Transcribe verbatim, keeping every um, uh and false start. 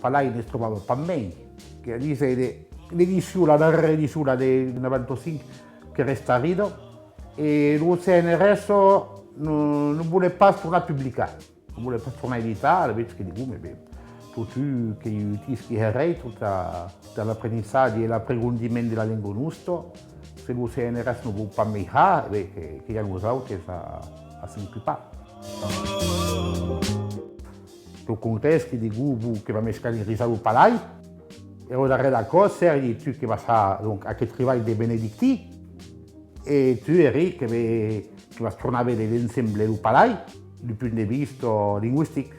Palai ne's trobava pas mei. Que dise de l'edicion, la darrèra edicion, la de navanta cinc, qu'es estarrida, e lo C N R S non, non vòle pas tornar publicar, non vòle pas tornar editar, alavetz que digom, e ben, totun qu'ei utís que herèi tot a, tot l'aprendissatge e l'aprigondiment de la lenga nosta, se lo C N R S non vòu pas mei har, e ben, que, que i a nosautes a, a s'ocupar. Lo congrès que digom, bon, que vam escalarizar lo Palai, e au darrèr d'aquò, Sèrgi, tu que vas har, donc, aqueth tribalh de benedictin, e tu, Eric, que ve, que vas tornar véder l'ensemble lo Palai, du punt de vista lingüistic.